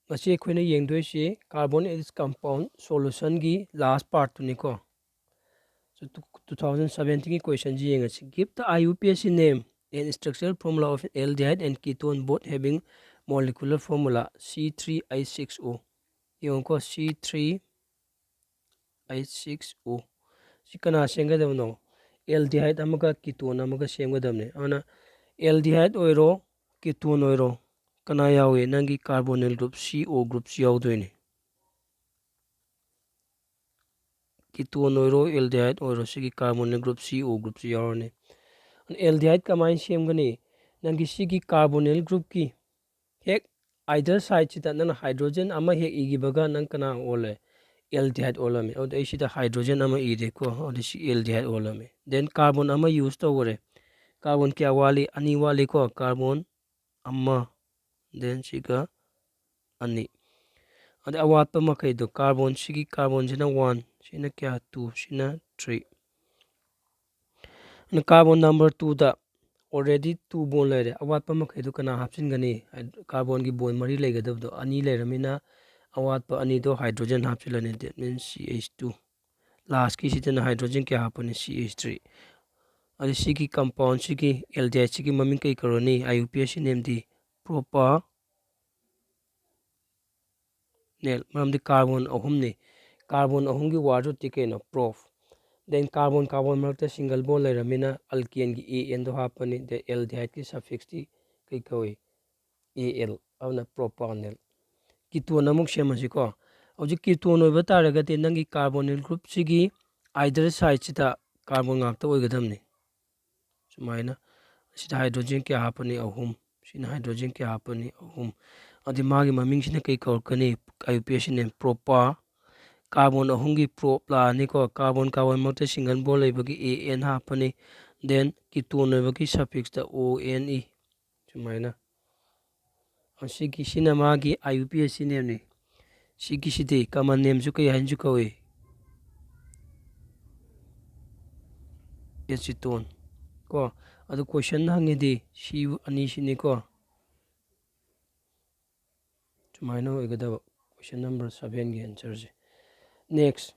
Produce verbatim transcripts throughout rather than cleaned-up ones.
ꯉꯁꯤ ꯑꯩꯈꯣꯏꯅ ꯌꯦꯡꯗꯣꯏꯁꯤ carbon and its compound solutionꯒꯤ last partꯇꯨꯅꯤꯀꯣ꯫ So, two thousand seventeenꯒꯤ questionꯁꯤ ꯌꯦꯡꯉꯁꯤ. Give the I U P A C name and structural formula of aldehyde and ketone both having molecular formula C three H six O. ꯌꯦꯡꯉꯨꯀꯣ, C three H six O꯫ ꯁꯤ ꯀꯅꯥ ꯁꯦꯝꯒꯗꯕꯅꯣ? Aldehyde ꯑꯃꯒ ketone ꯑꯃꯒ ꯁꯦꯝꯒꯗꯕꯅꯤ. ꯑꯗꯨꯅ aldehyde ꯑꯣꯏꯔꯣ, ketone ꯑꯣꯏꯔꯣ, ꯀꯅꯥ ꯌꯥꯎꯏ? ꯅꯪꯒꯤ carbonyl group C O groupꯁꯤ ꯌꯥꯎꯗꯣꯏꯅꯤ. Ketone ꯑꯣꯏꯔꯣ, aldehyde ꯑꯣꯏꯔꯣ, ꯁꯤꯒꯤ carbonyl group C O groupꯁꯤ ꯌꯥꯎꯔꯅꯤ. Aldehyde ꯀꯃꯥꯏꯅ ꯁꯦꯝꯒꯅꯤ? ꯅꯪꯒꯤ ꯁꯤꯒꯤ carbonyl groupꯀꯤ ꯍꯦꯛ either sideꯁꯤꯗ ꯅꯪꯅ hydrogen ꯑꯃ ꯍꯦꯛ ꯏꯈꯤꯕꯒ ꯅꯪ ꯀꯅꯥ ꯑꯣꯜꯂꯦ? Aldehyde ꯑꯣꯜꯂꯝꯃꯤ꯫ ꯑꯗꯨꯗꯤ ꯑꯩ ꯁꯤꯗ hydrogen ꯑꯃ ꯏꯔꯦꯀꯣ, ꯑꯗꯨꯗꯤ ꯁꯤ aldehyde ꯑꯣꯜꯂꯝꯃꯤ꯫ Then carbon ꯑꯃ use ꯇꯧꯈꯔꯦ. Carbon ꯀꯌꯥ ꯋꯥꯠꯂꯤ? ꯑꯅꯤ ꯋꯥꯠꯂꯤꯀꯣ, carbon ꯑꯃ, then ꯁꯤꯒ ꯑꯅꯤ꯫ ꯑꯗꯩ ꯑꯋꯥꯠꯄ ꯃꯈꯩꯗꯣ, carbon ꯁꯤꯒꯤ carbonꯁꯤꯅ one, ꯁꯤꯅ ꯀꯌꯥ? Two, ꯁꯤꯅ three꯫ ꯑꯗꯨꯅ carbon number twoꯗ already two bond ꯂꯩꯔꯦ, ꯑꯋꯥꯠꯄ ꯃꯈꯩꯗꯣ ꯀꯅꯥ ꯍꯥꯞꯆꯤꯟꯒꯅꯤ? Carbonꯒꯤ bond ꯃꯔꯤ ꯂꯩꯒꯗꯕꯗꯣ ꯑꯅꯤ ꯂꯩꯔꯃꯤꯅ ꯑꯋꯥꯠꯄ ꯑꯅꯤꯗꯣ hydrogen ꯍꯥꯞꯆꯤꯜꯂꯅꯤ, that means C H two꯫ Lastꯀꯤꯁꯤꯗꯅ hydrogen ꯀꯌꯥ ꯍꯥꯞꯄꯅꯤ? C H three꯫ ꯑꯗꯩ ꯁꯤꯒꯤ compoundꯁꯤꯒꯤ, aldehydeꯁꯤꯒꯤ ꯃꯃꯤꯡ ꯀꯩ ꯀꯧꯔꯅꯤ? I U P A C nameꯗꯤ propanal꯫ ꯃꯔꯝꯗꯤ carbon ꯑꯍꯨꯝꯅꯤ꯫ Carbon ꯑꯍꯨꯝꯒꯤ wordꯔꯨꯠꯇꯤ ꯀꯩꯅꯣ? Prop꯫ Then carbon carbon ꯃꯔꯛꯇ single bond ꯂꯩꯔꯃꯤꯅ alkaneꯒꯤ ANꯗꯣ ꯍꯥꯞꯄꯅꯤ꯫ Then aldehydeꯀꯤ suffixꯇꯤ ꯀꯩ ꯀꯧꯏ? Al꯫ ꯑꯗꯨꯅ propanal꯫ Ketone ꯑꯃꯨꯛ ꯁꯦꯝꯃꯁꯤꯀꯣ꯫ ꯍꯧꯖꯤꯛ ketone ꯑꯣꯏꯕ ꯇꯥꯔꯒꯗꯤ ꯅꯪꯒꯤ carbonyl groupꯁꯤꯒꯤ either sideꯁꯤꯗ carbon ꯉꯥꯛꯇ ꯑꯣꯏꯒꯗꯕꯅꯤ꯫ ꯁꯨꯃꯥꯏꯅ꯫ ꯁꯤꯗ hydrogen ꯀꯌꯥ ꯍꯥꯞꯄꯅꯤ? ꯑꯍꯨꯝ꯫ ꯁꯤꯅ hydrogen ꯀꯌꯥ ꯍꯥꯞꯄꯅꯤ? ꯑꯍꯨꯝ꯫ ꯑꯗꯨꯗꯤ ꯃꯥꯒꯤ ꯃꯃꯤꯡꯁꯤꯅ ꯀꯩ ꯀꯧꯔꯛꯀꯅꯤ? I U P A C name, propa꯫ Carbon ꯑꯍꯨꯝꯒꯤ prop ꯂꯥꯛꯑꯅꯤꯀꯣ꯫ Carbon carbon ꯃꯔꯛꯇ single bond ꯂꯩꯕꯒꯤ AN ꯍꯥꯞꯄꯅꯤ꯫ Then ketone ꯑꯣꯏꯕꯒꯤ suffixꯇ O N E꯫ ꯁꯨꯃꯥꯏꯅ꯫ ꯑꯁꯤꯒꯤꯁꯤꯅ ꯃꯥꯒꯤ I U P A C nameꯅꯤ꯫ ꯁꯤꯒꯤꯁꯤꯗꯤ common nameꯁꯨ ꯀꯩ ꯍꯥꯏꯅꯁꯨ ꯀꯧꯏ? Acetone꯫ ꯀꯣ꯫ ꯑꯗꯨ question ꯍꯪꯉꯤꯗꯤ ꯁꯤ ꯑꯅꯤꯁꯤꯅꯤꯀꯣ꯫ ꯁꯨꯃꯥꯏꯅ ꯑꯣꯏꯒꯗꯕ question number sevenꯒꯤ answerꯁꯦ꯫ Next,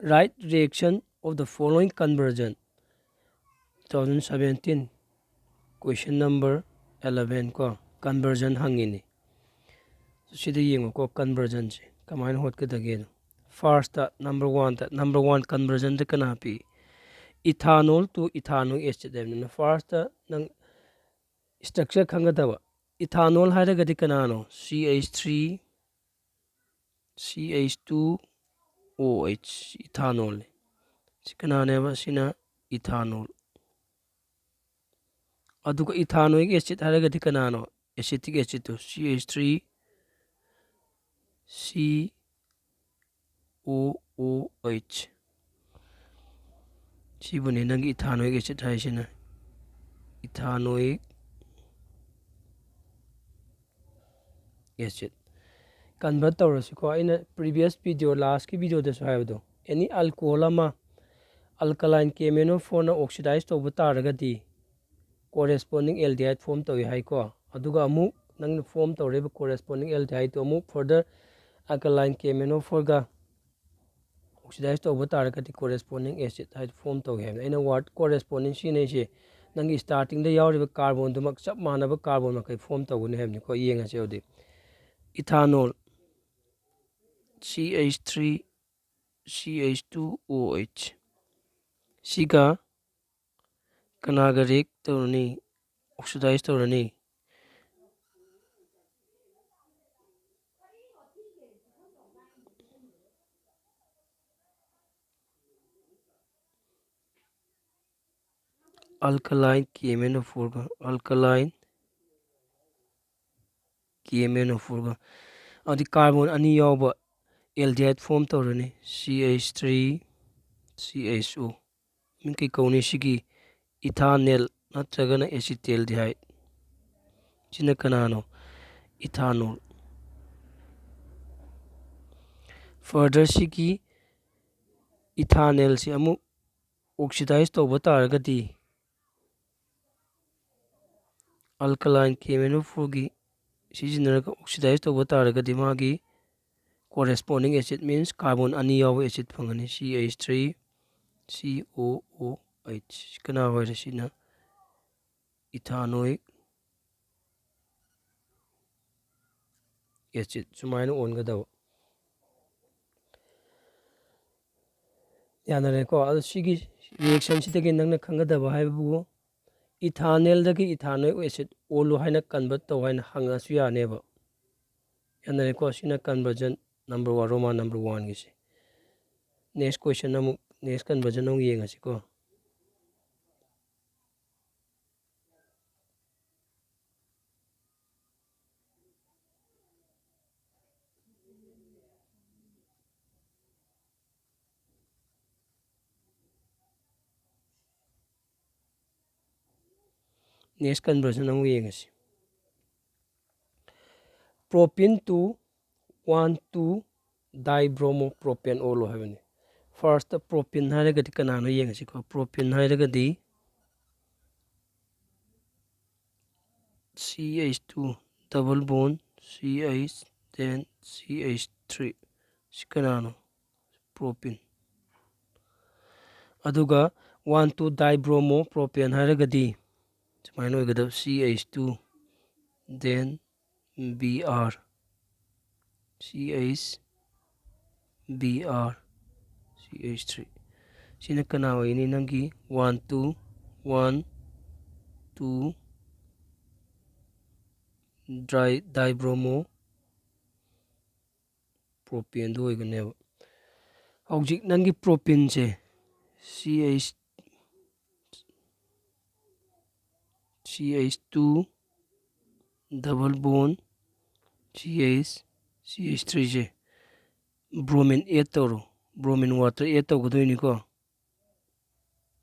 write reaction of the following conversion, two thousand seventeen, question number eleven ꯀꯣ, conversion ꯍꯪꯉꯤꯅꯤ꯫ ꯁꯤꯗ ꯌꯦꯡꯉꯨꯀꯣ, conversionꯁꯦ ꯀꯃꯥꯏꯅ ꯍꯣꯠꯀꯗꯒꯦꯗꯣ꯫ Firstꯇ, number oneꯇ, number one conversionꯗ ꯀꯅꯥ ꯄꯤ? Ethanol to ethanoic acid ꯍꯥꯏꯕꯅꯤꯅ firstꯇ ꯅꯪ structure ꯈꯪꯒꯗꯕ꯫ Ethanol ꯍꯥꯏꯔꯒꯗꯤ ꯀꯅꯥꯅꯣ? C H three C H two O H, ethanolꯅꯤ꯫ ꯁꯤ ꯀꯅꯥꯅꯦꯕ? ꯁꯤꯅ ethanol꯫ ꯑꯗꯨꯒ ethanoic acid ꯍꯥꯏꯔꯒꯗꯤ ꯀꯅꯥꯅꯣ? Acetic acidꯇꯣ, C H three C O O H꯫ ꯁꯤꯕꯨꯅꯤ ꯅꯪꯒꯤ ethanoic acid ꯍꯥꯏꯁꯤꯅ, ethanoic acid꯫ Convert ꯇꯧꯔꯁꯤꯀꯣ, ꯑꯩꯅ previous video, lastꯀꯤ videoꯗꯁꯨ ꯍꯥꯏꯕꯗꯣ, any alcohol ꯑꯃ alkaline K M N O fourꯅ oxidize ꯇꯧꯕ ꯇꯥꯔꯒꯗꯤ corresponding aldehyde form ꯇꯧꯏ ꯍꯥꯏꯀꯣ꯫ ꯑꯗꯨꯒ ꯑꯃꯨꯛ ꯅꯪꯅ form ꯇꯧꯔꯤꯕ corresponding aldehydeꯇꯣ ꯑꯃꯨꯛ further alkaline K M N O fourꯒ oxidize ꯇꯧꯕ ꯇꯥꯔꯒꯗꯤ corresponding acid ꯍꯥꯏꯗꯤ form ꯇꯧꯏ ꯍꯥꯏꯕꯅꯤ꯫ ꯑꯩꯅ word corresponding ꯁꯤꯖꯤꯟꯅꯩꯁꯦ, ꯅꯪꯒꯤ startingꯗ ꯌꯥꯎꯔꯤꯕ carbonꯗꯨꯃꯛ ꯆꯞ ꯃꯥꯟꯅꯕ carbon ꯃꯈꯩ form ꯇꯧꯒꯅꯤ ꯍꯥꯏꯕꯅꯤꯀꯣ꯫ ꯌꯦꯡꯉꯁꯦ ꯑꯗꯨꯗꯤ, ethanol, C H three C H two O H, ꯁꯤꯒ ꯀꯅꯥꯒ react ꯇꯧꯔꯅꯤ? Oxidize ꯇꯧꯔꯅꯤ꯫ Alkaline K M N O fourꯒ, alkaline K M N O fourꯒ, ꯑꯗꯨꯗꯤ carbon ꯑꯅꯤ ꯌꯥꯎꯕ aldehyde form ꯇꯧꯔꯅꯤ, C H three C H O꯫ ꯃꯤꯡ ꯀꯩ ꯀꯧꯅꯤ ꯁꯤꯒꯤ? Ethanal ꯅꯠꯇ꯭ꯔꯒꯅ acetaldehyde꯫ ꯁꯤꯅ ꯀꯅꯥꯅꯣ? Ethanol꯫ Further ꯁꯤꯒꯤ ethanolꯁꯤ ꯑꯃꯨꯛ oxidize ꯇꯧꯕ ꯇꯥꯔꯒꯗꯤ alkaline K M N O fourꯒꯤ ꯁꯤꯖꯤꯟꯅꯔꯒ oxidize ꯇꯧꯕ ꯇꯥꯔꯒꯗꯤ ꯃꯥꯒꯤ corresponding acid means carbon ꯑꯅꯤ ꯌꯥꯎꯕ acid ꯐꯪꯒꯅꯤ, C H three C O O H꯫ ꯀꯅꯥ ꯑꯣꯏꯔꯦ ꯁꯤꯅ? Ethanoic acid꯫ ꯁꯨꯃꯥꯏꯅ ꯑꯣꯟꯒꯗꯕ꯫ ꯌꯥꯅꯔꯦꯀꯣ? ꯑꯗꯣ ꯁꯤꯒꯤ reaction ꯁꯤꯗꯒꯤ ꯅꯪꯅ ꯈꯪꯒꯗꯕ ꯍꯥꯏꯕꯕꯨ, ethanol ꯗꯒꯤ ethanoic acid ꯑꯣꯜꯂꯨ ꯍꯥꯏꯅ convert ꯇꯧ ꯍꯥꯏꯅ ꯍꯪꯉꯁꯨ ꯌꯥꯅꯦꯕ꯫ ꯌꯥꯅꯔꯦꯀꯣ? ꯁꯤꯅ conversion number one, Roman number one ꯒꯤꯁꯦ꯫ Next question ꯑꯃꯨꯛ, next conversion ꯑꯃꯨꯛ ꯌꯦꯡꯉꯁꯤꯀꯣ꯫ Next conversion ꯑꯃꯨꯛ ꯌꯦꯡꯉꯁꯤ꯫ Propene to one two dibromopropane ꯑꯣꯜꯂꯣ ꯍꯥꯏꯕꯅꯤ꯫ First propene ꯍꯥꯏꯔꯒꯗꯤ ꯀꯅꯥꯅꯣ ꯌꯦꯡꯉꯁꯤꯀꯣ꯫ Propene ꯍꯥꯏꯔꯒꯗꯤ C H two double bond C H, then C H three꯫ ꯁꯤ ꯀꯅꯥꯅꯣ? Propene꯫ ꯑꯗꯨꯒ one two dibromopropane ꯍꯥꯏꯔꯒꯗꯤ ꯁꯨꯃꯥꯏꯅ ꯑꯣꯏꯒꯗꯕ, C H two, then Br, C H, Br, C H three꯫ ꯁꯤꯅ ꯀꯅꯥ ꯑꯣꯏꯅꯤ? ꯅꯪꯒꯤ one two, one two dry, dibromo propaneꯗꯨ ꯑꯣꯏꯒꯅꯦꯕ꯫ ꯍꯧꯖꯤꯛ ꯅꯪꯒꯤ propaneꯁꯦ C H, C H two double bond C H, C H three ꯁꯦ bromine add ꯇꯧꯔꯣ꯫ Bromine water add ꯇꯧꯒꯗꯣꯏꯅꯤꯀꯣ꯫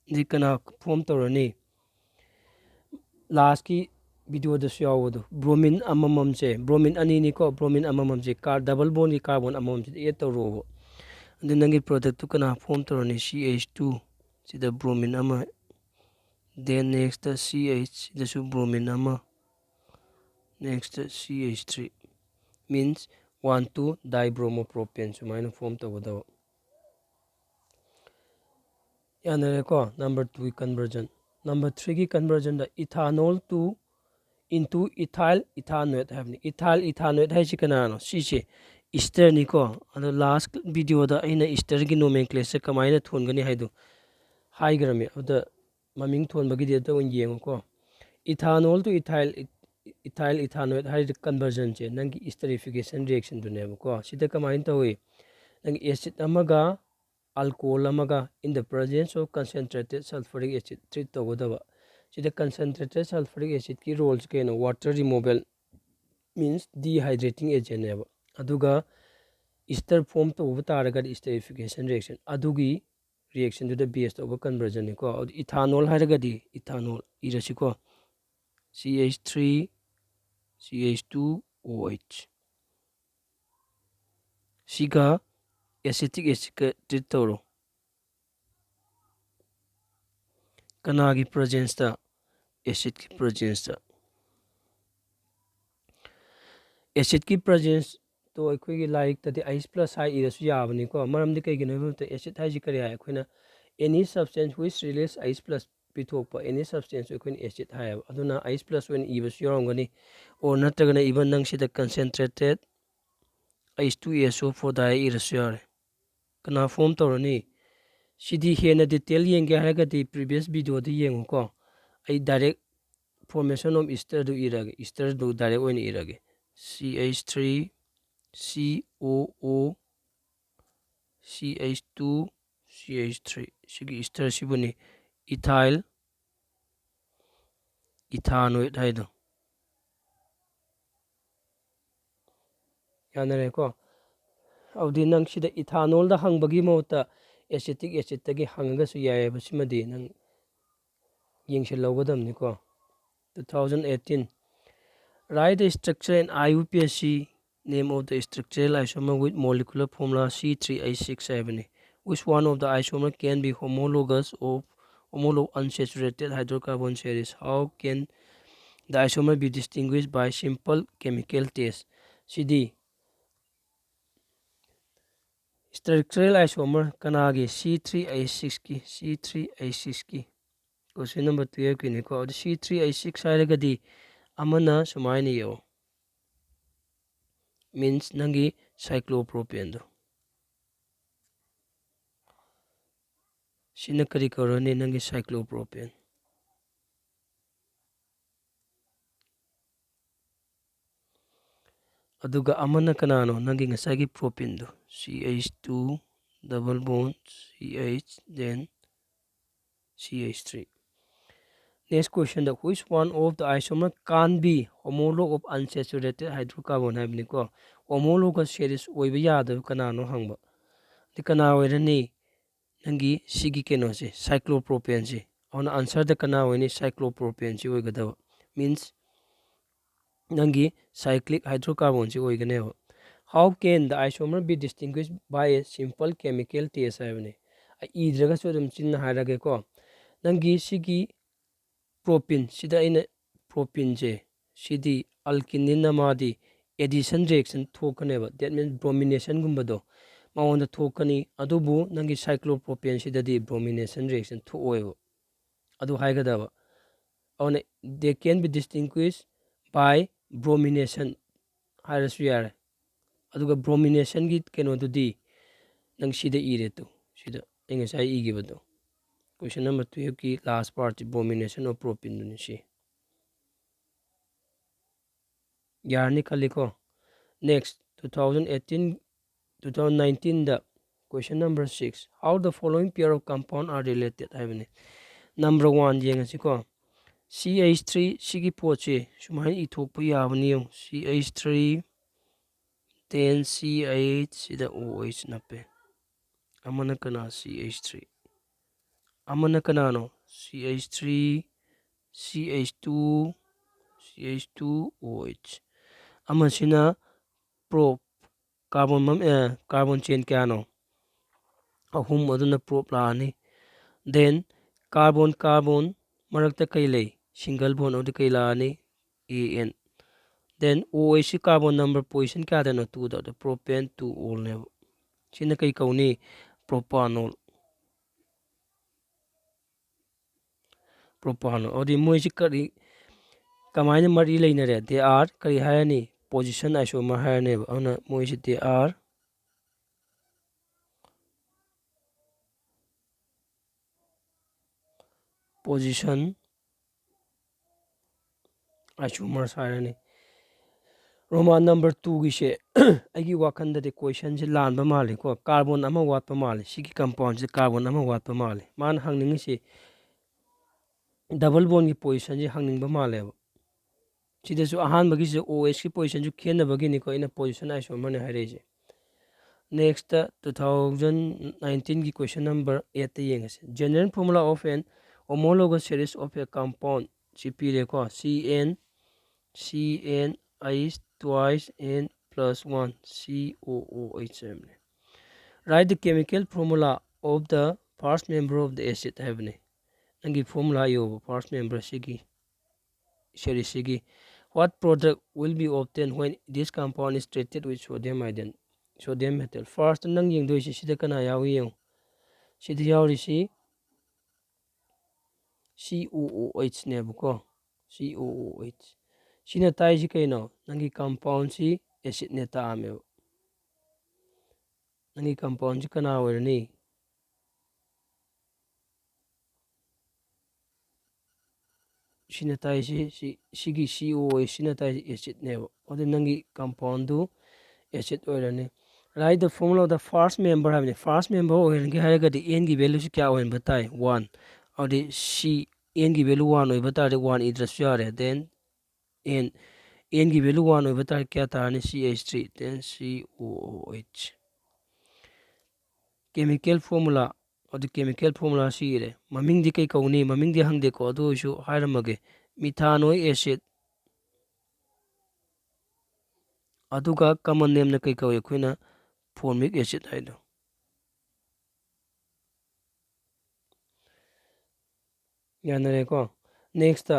ꯑꯗꯩ ꯀꯅꯥ form ꯇꯧꯔꯅꯤ? Lastꯀꯤ videoꯗꯁꯨ ꯌꯥꯎꯕꯗꯣ, bromine ꯑꯃꯃꯝꯁꯦ, bromine ꯑꯅꯤꯅꯤꯀꯣ, bromine ꯑꯃꯃꯝꯁꯦ car-, double bondꯀꯤ carbon ꯑꯃꯃꯝꯁꯤꯗ add ꯇꯧꯔꯛꯑꯣꯕ꯫ ꯑꯗꯨ ꯅꯪꯒꯤ productꯇꯨ ꯀꯅꯥ form ꯇꯧꯔꯅꯤ? C H two ꯁꯤꯗ bromine ꯑꯃ, then nextꯇ C H ꯁꯤꯗꯁꯨ bromine ꯑꯃ, next C H three means one two dibromopropane ꯁꯨꯃꯥꯏꯅ form ꯇꯧꯒꯗꯕ꯫ ꯌꯥꯅꯔꯦꯀꯣ, number twoꯒꯤ conversion꯫ Number threeꯒꯤ conversionꯗ ethanol to into ethyl ethanoate ꯍꯥꯏꯕꯅꯤ꯫ Ethyl ethanoate ꯍꯥꯏꯁꯤ ꯀꯅꯥꯅꯣ? ꯁꯤꯁꯦ esterꯅꯤꯀꯣ꯫ ꯑꯗꯣ last videoꯗ ꯑꯩꯅ esterꯒꯤ nomenclature ꯀꯃꯥꯏꯅ ꯊꯣꯟꯒꯅꯤ ꯍꯥꯏꯗꯣ ꯍꯥꯏꯈ꯭ꯔꯝꯃꯤ꯫ ꯑꯗꯨꯗ ꯃꯃꯤꯡ ꯊꯣꯟꯕꯒꯤꯗꯤ ꯑꯗꯨ ꯑꯣꯏꯅ ꯌꯦꯡꯉꯨꯀꯣ꯫ Ethanol to ethyl, ethyl ethanoate ꯍꯥꯏꯔꯤꯗꯤ conversionꯁꯦ ꯅꯪꯒꯤ esterification reactionꯗꯨꯅꯦꯕꯀꯣ꯫ ꯁꯤꯗ ꯀꯃꯥꯏꯅ ꯇꯧꯏ? ꯅꯪꯒꯤ acid ꯑꯃꯒ alcohol ꯑꯃꯒ in the presence of concentrated sulfuric acid treat ꯇꯧꯒꯗꯕ꯫ ꯁꯤꯗ concentrated sulfuric acidꯀꯤ roleꯁꯤ ꯀꯩꯅꯣ? Water removal means dehydrating agentꯅꯦꯕ꯫ ꯑꯗꯨꯒ ester form ꯇꯧꯕ ꯇꯥꯔꯒꯗꯤ esterification reaction, ꯑꯗꯨꯒꯤ reactionꯗꯨꯗ base ꯇꯧꯕ conversionꯅꯤꯀꯣ꯫ ꯑꯗꯨ ethanol ꯍꯥꯏꯔꯒꯗꯤ ethanol ꯏꯔꯁꯤꯀꯣ, C H three C H two O H꯫ ꯁꯤꯒ acetic acidꯀ treat ꯇꯧꯔꯣ꯫ ꯀꯅꯥꯒꯤ presenceꯇ? Acidꯀꯤ presenceꯇ꯫ Acidꯀꯤ presenceꯇꯣ ꯑꯩꯈꯣꯏꯒꯤ ꯂꯥꯏꯔꯤꯛꯇꯗꯤ H plus ꯍꯥꯏ ꯏꯔꯁꯨ ꯌꯥꯕꯅꯤꯀꯣ꯫ ꯃꯔꯝꯗꯤ ꯀꯩꯒꯤꯅꯣ ꯍꯥꯏꯕ ꯃꯇꯝꯗ acid ꯍꯥꯏꯁꯤ ꯀꯔꯤ ꯍꯥꯏ? ꯑꯩꯈꯣꯏꯅ any substance which release H plus ꯄꯤꯊꯣꯛꯄ any substance ꯑꯩꯈꯣꯏꯅ acid ꯍꯥꯏꯌꯦꯕ꯫ ꯑꯗꯨꯅ H plus ꯑꯣꯏꯅ ꯏꯕꯁꯨ ꯌꯥꯎꯔꯝꯒꯅꯤ꯫ Or ꯅꯠꯇ꯭ꯔꯒꯅ even ꯅꯪ ꯁꯤꯗ concentrated H two S O four direct ꯏꯔꯁꯨ ꯌꯥꯔꯦ꯫ ꯀꯅꯥ form ꯇꯧꯔꯅꯤ? ꯁꯤꯗꯤ ꯍꯦꯟꯅ detail ꯌꯦꯡꯒꯦ ꯍꯥꯏꯔꯒꯗꯤ previous videoꯗ ꯌꯦꯡꯉꯨꯀꯣ꯫ ꯑꯩ direct formation of esterꯗꯨ ꯏꯔꯒꯦ, esterꯗꯨ direct ꯑꯣꯏꯅ ꯏꯔꯒꯦ꯫ C H three C O O C H two C H three꯫ ꯁꯤꯒꯤ esterꯁꯤꯕꯨꯅꯤ ethyl ethanoate ꯍꯥꯏꯗꯣ꯫ ꯌꯥꯅꯔꯦꯀꯣ? ꯑꯗꯨꯗꯤ ꯅꯪ ꯁꯤꯗ ethanolꯗ ꯍꯪꯕꯒꯤ ꯃꯍꯨꯠꯇ acetic acidꯇꯒꯤ ꯍꯪꯉꯒꯁꯨ ꯌꯥꯏꯑꯕ꯫ ꯁꯤꯃꯗꯤ ꯅꯪ ꯌꯦꯡꯁꯤꯜꯍꯧꯒꯗꯕꯅꯤꯀꯣ꯫ Two thousand eighteen, write the structure and I U P A C name of the structural isomer with molecular formula C three H six ꯍꯥꯏꯕꯅꯤ꯫ Which one of the isomer can be homologous of homolog unsaturated hydrocarbon series? How can The isomer be distinguished by simple chemical test. CD structural isomer ꯀꯅꯥꯒꯤ? C three H six ꯀꯤ, C three H six ꯀꯤ꯫ Question number twelve ꯀꯤꯅꯤꯀꯣ꯫ ꯑꯗꯨ C three H six ꯍꯥꯏꯔꯒꯗꯤ ꯑꯃꯅ ꯁꯨꯃꯥꯏꯅ ꯌꯦꯡꯉꯣ, means ꯅꯪꯒꯤ cyclopropane ꯗꯣ꯫ ꯁꯤꯅ ꯀꯔꯤ ꯀꯧꯔꯅꯤ? ꯅꯪꯒꯤ cyclopropane꯫ ꯑꯗꯨꯒ ꯑꯃꯅ ꯀꯅꯥꯅꯣ? ꯅꯪꯒꯤ ꯉꯁꯥꯏꯒꯤ propane ꯗꯣ, C H two double bond C H, then C H three꯫ Next question the, which one of the isomer can be homologue of unsaturated hydrocarbon ꯍꯥꯏꯕꯅꯤꯀꯣ꯫ Homologue ꯒ series ꯑꯣꯏꯕ ꯌꯥꯗꯕ ꯀꯅꯥꯅꯣ ꯍꯪꯕ꯫ ꯑꯗꯨ ꯀꯅꯥ ꯑꯣꯏꯔꯅꯤ? ꯅꯪꯒꯤ ꯁꯤꯒꯤ ꯀꯩꯅꯣꯁꯦ, cyclopropane ꯁꯦ꯫ ꯑꯗꯨꯅ answer ꯗ ꯀꯅꯥ ꯑꯣꯏꯅꯤ? Cyclopropane ꯁꯤ ꯑꯣꯏꯒꯗꯕ꯫ Means ꯅꯪꯒꯤ cyclic hydrocarbon ꯁꯤ ꯑꯣꯏꯒꯅꯦꯕ꯫ How can the isomer be distinguished by a simple chemical test ꯍꯥꯏꯕꯅꯤ꯫ ꯑꯩ ꯏꯗ꯭ꯔꯒꯁꯨ ꯑꯗꯨꯝ ꯆꯤꯟꯅ ꯍꯥꯏꯔꯒꯦꯀꯣ꯫ ꯅꯪꯒꯤ ꯁꯤꯒꯤ propane ꯁꯤꯗ ꯑꯩꯅ propane ꯁꯦ, ꯁꯤꯗꯤ alkene ꯅꯤꯅ ꯃꯥꯗꯤ addition reaction ꯊꯣꯛꯀꯅꯦꯕ, that means bromination ꯒꯨꯝꯕꯗꯣ ꯃꯉꯣꯟꯗ ꯊꯣꯛꯀꯅꯤ꯫ ꯑꯗꯨꯕꯨ ꯅꯪꯒꯤ cyclopropane ꯁꯤꯗꯗꯤ bromination reaction ꯊꯣꯛꯑꯣꯏꯕ꯫ ꯑꯗꯨ ꯍꯥꯏꯒꯗꯕ꯫ ꯑꯗꯨꯅ they can be distinguished by bromination ꯍꯥꯏꯔꯁꯨ ꯌꯥꯔꯦ꯫ ꯑꯗꯨꯒ bromination ꯒꯤ ꯀꯩꯅꯣꯗꯨꯗꯤ ꯅꯪ ꯁꯤꯗ ꯏꯔꯦ ꯇꯨ, ꯁꯤꯗ ꯑꯩ ꯉꯁꯥꯏ ꯏꯈꯤꯕꯗꯣ, question number twelve ꯀꯤ last part ꯁꯤ bromination of propane ꯗꯨꯅꯤ ꯁꯤ꯫ ꯌꯥꯔꯅꯤ ꯈꯜꯂꯤꯀꯣ꯫ Next, two thousand eighteen, two thousand nineteen the question number six, how the following pair of compound are related ꯍꯥꯏꯕꯅꯤ꯫ Number one ꯌꯦꯡꯉꯁꯤꯀꯣ꯫ C H three ꯁꯤꯒꯤ ꯄꯣꯠꯁꯤ ꯁꯨꯃꯥꯏꯅ ꯏꯊꯣꯛꯄ ꯌꯥꯕꯅꯤ ꯌꯦꯡꯉꯨ꯫ C H three, then C H, ꯁꯤꯗ O H ꯅꯞꯄꯦ꯫ ꯑꯃꯅ ꯀꯅꯥ? C H three꯫ ꯑꯃꯅ ꯀꯅꯥꯅꯣ? C H three, C H two, C H two O H꯫ ꯑꯃꯁꯤꯅ prop, carbon ꯃꯝ-, ꯑꯦ, carbon chain ꯀꯌꯥꯅꯣ? ꯑꯍꯨꯝ, ꯑꯗꯨꯅ prop ꯂꯥꯛꯑꯅꯤ꯫ Then carbon carbon ꯃꯔꯛꯇ ꯀꯩ ꯂꯩ? Single bond, ꯑꯗꯨꯗꯤ ꯀꯩ ꯂꯥꯛꯑꯅꯤ? A N. Then O H ꯁꯤ carbon number position ꯀꯌꯥꯗꯅꯣ? Two ꯗ, ꯑꯗꯣ propane two ol ꯅꯦꯕ꯫ ꯁꯤꯅ ꯀꯩ ꯀꯧꯅꯤ? Propanol꯫ Propanol꯫ ꯑꯗꯨꯗꯤ ꯃꯣꯏꯁꯤ ꯀꯔꯤ, ꯀꯃꯥꯏꯅ ꯃꯔꯤ ꯂꯩꯅꯔꯦ? They are ꯀꯔꯤ ꯍꯥꯏꯔꯅꯤ? Position isomer ꯍꯥꯏꯔꯅꯦꯕ꯫ ꯑꯗꯨꯅ ꯃꯣꯏꯁꯤ they are position isomers ꯍꯥꯏꯔꯅꯤ꯫ Roman number two ꯒꯤꯁꯦ ꯑꯩꯒꯤ ꯋꯥꯈꯜꯗꯗꯤ question ꯁꯦ ꯂꯥꯟꯕ ꯃꯥꯜꯂꯤꯀꯣ, carbon ꯑꯃ ꯋꯥꯠꯄ ꯃꯥꯜꯂꯤ꯫ ꯁꯤꯒꯤ compound ꯁꯦ carbon ꯑꯃ ꯋꯥꯠꯄ ꯃꯥꯜꯂꯤ꯫ ꯃꯥꯅ ꯍꯪꯅꯤꯡꯉꯤꯁꯤ double bond ꯒꯤ position ꯁꯦ ꯍꯪꯅꯤꯡꯕ ꯃꯥꯜꯂꯦꯕ꯫ ꯁꯤꯗꯁꯨ ꯑꯍꯥꯟꯕꯒꯤꯁꯦ O H ꯀꯤ position ꯁꯨ ꯈꯦꯠꯅꯕꯒꯤꯅꯤꯀꯣ ꯑꯩꯅ position isomer ꯅꯦ ꯍꯥꯏꯔꯛꯏꯁꯦ꯫ Next two thousand nineteen ꯒꯤ question number eight ꯇ ꯌꯦꯡꯉꯁꯤ꯫ General formula of an homologous series of a compound ꯁꯤ ꯄꯤꯔꯦꯀꯣ꯫ C N, C N H twice N plus one, C O O H ꯍꯥꯏꯕꯅꯦ꯫ Write the chemical formula of the first member of the acid ꯍꯥꯏꯕꯅꯦ꯫ ꯅꯪꯒꯤ formula ꯏꯌꯣꯕ first member ꯁꯤꯒꯤ, series ꯁꯤꯒꯤ꯫ What product will be obtained when this compound is treated with sodium iodine, sodium metal? First ꯅꯪ ꯌꯦꯡꯗꯣꯏꯁꯤ ꯁꯤꯗ ꯀꯅꯥ ꯌꯥꯎꯏ ꯌꯦꯡꯉꯨ꯫ ꯁꯤꯗ ꯌꯥꯎꯔꯤꯁꯤ C O O H ꯅꯦꯕꯀꯣ, C O O H꯫ ꯁꯤꯅ ꯇꯥꯛꯏꯁꯤ ꯀꯩꯅꯣ? ꯅꯪꯒꯤ compound ꯁꯤ acid ꯅꯦ ꯇꯥꯛꯑꯝꯃꯦꯕ꯫ ꯅꯪꯒꯤ compound ꯁꯤ ꯀꯅꯥ ꯑꯣꯏꯔꯅꯤ? ꯁꯤꯅ ꯇꯥꯛꯏꯁꯤ, ꯁꯤ, ꯁꯤꯒꯤ C O H ꯁꯤꯅ ꯇꯥꯛꯏꯁꯤ acid ꯅꯦꯕ꯫ ꯑꯗꯨ ꯅꯪꯒꯤ compound ꯗꯨ acid ꯑꯣꯏꯔꯅꯤ꯫ Write the formula of the first member ꯍꯥꯏꯕꯅꯤ꯫ First member ꯑꯣꯏꯍꯟꯒꯦ ꯍꯥꯏꯔꯒꯗꯤ N ꯒꯤ value ꯁꯤ ꯀꯌꯥ ꯑꯣꯏꯍꯟꯕ ꯇꯥꯏ? One꯫ ꯑꯗꯨꯗꯤ ꯁꯤ N ꯒꯤ value one ꯑꯣꯏꯕ ꯇꯥꯔꯗꯤ one ꯏꯗ꯭ꯔꯁꯨ ꯌꯥꯔꯦ꯫ Then N, N ꯒꯤ value one ꯑꯣꯏꯕ ꯇꯥꯔꯗꯤ ꯀꯌꯥ ꯇꯥꯔꯅꯤ? C H three, then C O O H꯫ Chemical formula, ꯑꯗꯨ chemical formula ꯁꯤ ꯏꯔꯦ꯫ ꯃꯃꯤꯡꯗꯤ ꯀꯩ ꯀꯧꯅꯤ? ꯃꯃꯤꯡꯗꯤ ꯍꯪꯗꯦꯀꯣ, ꯑꯗꯨ ꯑꯣꯏꯔꯁꯨ ꯍꯥꯏꯔꯝꯃꯒꯦ꯫ Methanoic acid꯫ ꯑꯗꯨꯒ common name ꯅ ꯀꯩ ꯀꯧꯏ? ꯑꯩꯈꯣꯏꯅ formic acid ꯍꯥꯏꯗꯣ꯫ ꯌꯥꯅꯔꯦꯀꯣ꯫ Next,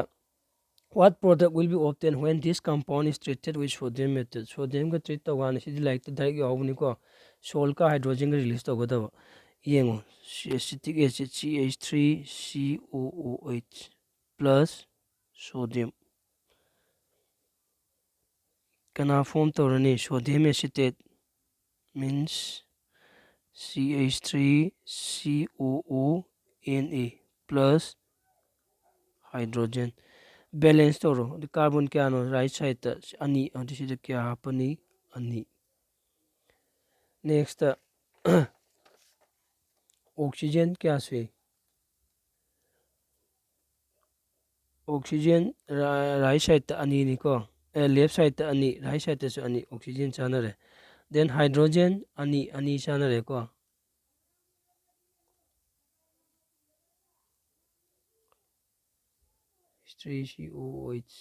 What product will be obtained when this compound is treated with sodium method?ꯁꯣꯗꯤꯌꯝꯒ ꯇ꯭ꯔꯤꯠ ꯇꯧꯀꯥꯟꯗ, ꯁꯤꯗꯤ ꯂꯥꯏꯔꯤꯛꯇ ꯗꯥꯏꯔꯦꯛ ꯌꯥꯎꯕꯅꯤꯀꯣ, ꯁꯣꯜꯀ ꯍꯥꯏꯗ꯭ꯔꯣꯖꯟꯒ ꯔꯤꯂꯤꯁ ꯇꯧꯒꯗꯕ꯫ ꯌꯦꯡꯉꯣ, aesthetic acid, C H three C O O H plus sodium꯫ ꯀꯅꯥ ꯐꯣꯝ ꯇꯧꯔꯅꯤ? Sodium acetate means C H three C O O N A plus hydrogen꯫ Balance ꯇꯧꯔꯣ꯫ ꯑꯗꯨ ꯀꯥꯔꯕꯣꯟ ꯀꯌꯥꯅꯣ? ꯔꯥꯏꯠ ꯁꯥꯏꯠꯇ ꯑꯅꯤ꯫ ꯑꯗꯨ ꯁꯤꯗ ꯀꯌꯥ ꯍꯥꯞꯄꯅꯤ? ꯑꯅꯤ꯫ ꯅꯦꯛꯁꯇ ꯑꯣꯛꯁꯤꯖꯦꯟ ꯀꯌꯥ ꯁꯨꯏ? ꯑꯣꯛꯁꯤꯖꯦꯟ ꯔꯥꯏꯠ ꯁꯥꯏꯠꯇ ꯑꯅꯤꯅꯤꯀꯣ, ꯑꯦ, ꯂꯦꯐ ꯁꯥꯏꯠꯇ ꯑꯅꯤ, ꯔꯥꯏꯠ ꯁꯥꯏꯠꯇꯁꯨ ꯑꯅꯤ, ꯑꯣꯛꯁꯤꯖꯦꯟ ꯆꯥꯟꯅꯔꯦ꯫ ꯗꯦꯟ ꯍꯥꯏꯗ꯭ꯔꯣꯖꯦꯟ ꯑꯅꯤ, ꯑꯅꯤ ꯆꯥꯟꯅꯔꯦꯀꯣ꯫ Three C O H꯫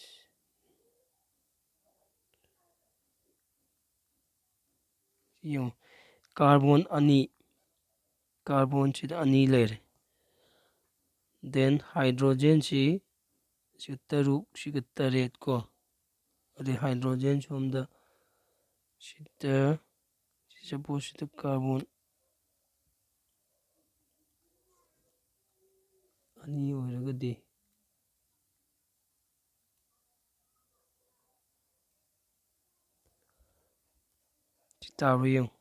ꯌꯦꯡꯉꯨ, ꯀꯥꯔꯕꯣꯟ ꯑꯅꯤ, ꯀꯥꯔꯕꯣꯟꯁꯤꯗ ꯑꯅꯤ ꯂꯩꯔꯦ꯫ ꯗꯦꯟ ꯍꯥꯏꯗ꯭ꯔꯣꯖꯦꯟꯁꯤ ꯁꯤꯒ ꯇꯔꯨꯛ, ꯁꯤꯒ ꯇꯔꯦꯠ ꯀꯣ꯫ ꯑꯗꯩ ꯍꯥꯏꯗ꯭ꯔꯣꯖꯦꯟ ꯁꯣꯝꯗ ꯁꯤꯗ, ꯁꯤ ꯁꯄꯣꯁ ꯁꯤꯗ ꯀꯥꯔꯕꯣꯟ ꯑꯅꯤ ꯑꯣꯏꯔꯒꯗꯤ, ꯁꯤ ꯇꯥꯕ꯭ꯔꯥ ꯌꯦꯡꯉꯨ꯫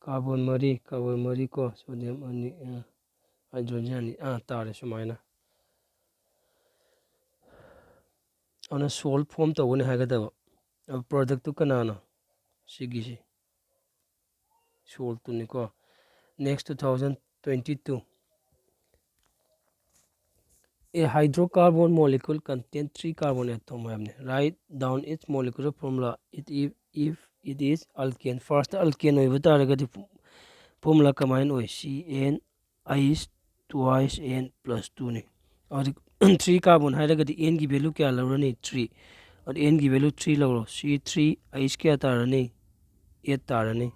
ꯀꯥꯔꯕꯣꯟ ꯃꯔꯤ, ꯀꯥꯔꯕꯣꯟ ꯃꯔꯤ ꯀꯣ, ꯁꯣꯗꯤꯌꯝ ꯑꯅꯤ, ꯑ, ꯍꯥꯏꯗ꯭ꯔꯣꯖꯦꯟ ꯑꯅꯤ, ꯑꯥ, ꯇꯥꯔꯦ ꯁꯨꯃꯥꯏꯅ꯫ ꯑꯗꯨꯅ ꯁꯣꯜ ꯐꯣꯝ ꯇꯧꯒꯅꯤ ꯍꯥꯏꯒꯗꯕ꯫ ꯑꯗꯨ ꯄ꯭ꯔꯗꯛꯇꯨ ꯀꯅꯥꯅꯣ? ꯁꯤꯒꯤꯁꯤ ꯁꯣꯜꯇꯨꯅꯤꯀꯣ꯫ Next, two thousand twenty two꯫ A hydrocarbon molecule contain three carbon atom ꯍꯥꯏꯕꯅꯤ꯫ Write down its molecular formula. It, if, if it is alkane, first alkane ꯑꯣꯏꯕ ꯇꯥꯔꯒꯗꯤ formula ꯀꯃꯥꯏꯅ ꯑꯣꯏ? C N H twice N plus two ꯅꯤ꯫ ꯑꯗꯨꯗꯤ three carbon ꯍꯥꯏꯔꯒꯗꯤ N ꯒꯤ value ꯀꯌꯥ ꯂꯧꯔꯅꯤ? Three꯫ ꯑꯗꯨ N ꯒꯤ value three ꯂꯧꯔꯣ꯫ C three H ꯀꯌꯥ ꯇꯥꯔꯅꯤ? Eight ꯇꯥꯔꯅꯤ꯫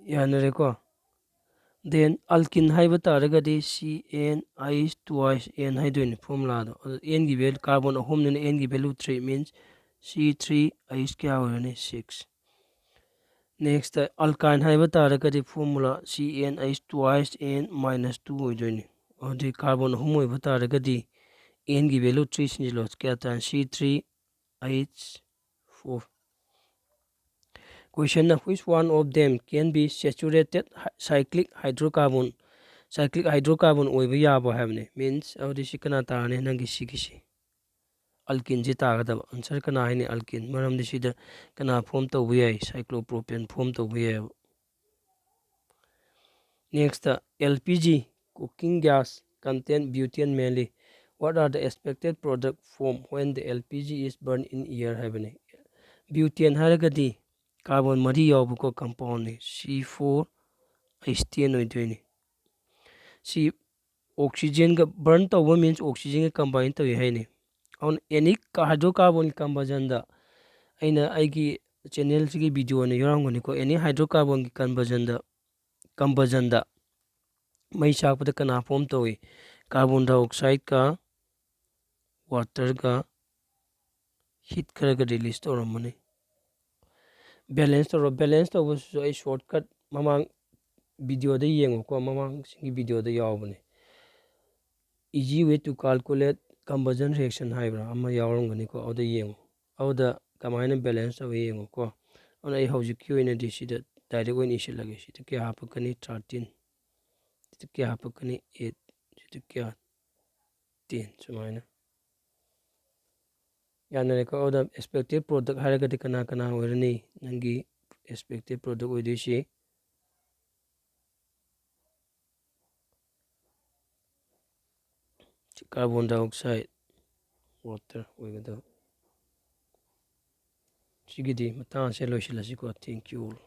ꯌꯥꯅꯔꯦꯀꯣ? Then alkene ꯍꯥꯏꯕ ꯇꯥꯔꯒꯗꯤ C N H twice N ꯍꯥꯏꯗꯣꯏꯅꯤ formula ꯗꯣ꯫ ꯑꯗꯨ N ꯒꯤ value, carbon ꯑꯍꯨꯝꯅꯤꯅ N ꯒꯤ value three means C three H ꯀꯌꯥ ꯑꯣꯏꯔꯅꯤ? Six꯫ Next alkyne ꯍꯥꯏꯕ ꯇꯥꯔꯒꯗꯤ formula C N H twice N minus two ꯑꯣꯏꯗꯣꯏꯅꯤ꯫ ꯑꯗꯨꯗꯤ carbon ꯑꯍꯨꯝ ꯑꯣꯏꯕ ꯇꯥꯔꯒꯗꯤ N ꯒꯤ value three ꯁꯤꯟꯖꯤꯜꯂꯣ, ꯀꯌꯥ ꯇꯥꯔꯅꯤ? C three H four꯫ Question ꯅ, which one of them can be saturated hy- cyclic hydrocarbon? Cyclic hydrocarbon ꯑꯣꯏꯕ ꯌꯥꯕ ꯍꯥꯏꯕꯅꯤ꯫ Means ꯑꯗꯨꯗꯤ ꯁꯤ ꯀꯅꯥ ꯇꯥꯔꯅꯤ? ꯅꯪꯒꯤ ꯁꯤꯒꯤꯁꯤ alkene ꯁꯤ ꯇꯥꯒꯗꯕ꯫ Answer ꯀꯅꯥ ꯍꯥꯏꯅꯤ? Alkene꯫ ꯃꯔꯝꯗꯤ ꯁꯤꯗ ꯀꯅꯥ form ꯇꯧꯕ ꯌꯥꯏ? Cyclopropane form ꯇꯧꯕ ꯌꯥꯏꯑꯕ꯫ Next, L P G cooking gas contain butane mainly. What are the expected product form when the L P G is burned in air ꯍꯥꯏꯕꯅꯤ꯫ Butane ꯍꯥꯏꯔꯒꯗꯤ carbon ꯃꯔꯤ ꯌꯥꯎꯕꯀꯣ compound ꯅꯤ, C four H ten ꯑꯣꯏꯗꯣꯏꯅꯤ꯫ ꯁꯤ oxygen ꯒ burn ꯇꯧꯕ means oxygen ꯒ combine ꯇꯧꯏ ꯍꯥꯏꯅꯤ꯫ ꯑꯗꯨꯅ any hydrocarbon ꯒꯤ conversion ꯗ, ꯑꯩꯅ ꯑꯩꯒꯤ channel ꯁꯤꯒꯤ video ꯑꯣꯏꯅ ꯌꯥꯎꯔꯝꯒꯅꯤꯀꯣ, any hydrocarbon ꯒꯤ conversion ꯗ, combustion ꯗ ꯃꯩ ꯆꯥꯛꯄꯗ ꯀꯅꯥ form ꯇꯧꯏ? Carbon dioxide ꯀ water ꯒ heat ꯈꯔꯒ release ꯇꯧꯔꯝꯃꯅꯤ꯫ Balance ꯇꯧꯔꯣ꯫ Balance ꯇꯧꯕꯁꯤꯁꯨ ꯑꯩ shortcut ꯃꯃꯥꯡ video ꯗ ꯌꯦꯡꯉꯨꯀꯣ, ꯃꯃꯥꯡꯁꯤꯡꯒꯤ video ꯗ ꯌꯥꯎꯕꯅꯦ꯫ Easy way to calculate combustion reaction ꯍꯥꯏꯕ꯭ꯔꯥ ꯑꯃ ꯌꯥꯎꯔꯝꯒꯅꯤꯀꯣ, ꯑꯗꯨꯗ ꯌꯦꯡꯉꯨ꯫ ꯑꯗꯨꯗ ꯀꯃꯥꯏꯅ balance ꯇꯧꯏ ꯌꯦꯡꯉꯨꯀꯣ꯫ ꯑꯗꯨꯅ ꯑꯩ ꯍꯧꯖꯤꯛꯀꯤ ꯑꯣꯏꯅꯗꯤ ꯁꯤꯗ direct ꯑꯣꯏꯅ ꯏꯁꯤꯜꯂꯒꯦ꯫ ꯁꯤꯗ ꯀꯌꯥ ꯍꯥꯞꯄꯛꯀꯅꯤ? Thirteen꯫ ꯁꯤꯗ ꯀꯌꯥ ꯍꯥꯞꯄꯛꯀꯅꯤ? Eight꯫ ꯁꯤꯗ ꯀꯌꯥ? Ten꯫ ꯁꯨꯃꯥꯏꯅ ꯌꯥꯅꯔꯦꯀꯣ꯫ ꯑꯗꯨꯗ expected product ꯍꯥꯏꯔꯒꯗꯤ ꯀꯅꯥ ꯀꯅꯥ ꯑꯣꯏꯔꯅꯤ? ꯅꯪꯒꯤ expected product ꯑꯣꯏꯗꯣꯏꯁꯤ carbon dioxide, water ꯑꯣꯏꯒꯗꯕ꯫ ꯁꯤꯒꯤꯗꯤ ꯃꯇꯥꯡ ꯑꯁꯦ ꯂꯣꯏꯁꯤꯜꯂꯁꯤꯀꯣ꯫ Thank you all꯫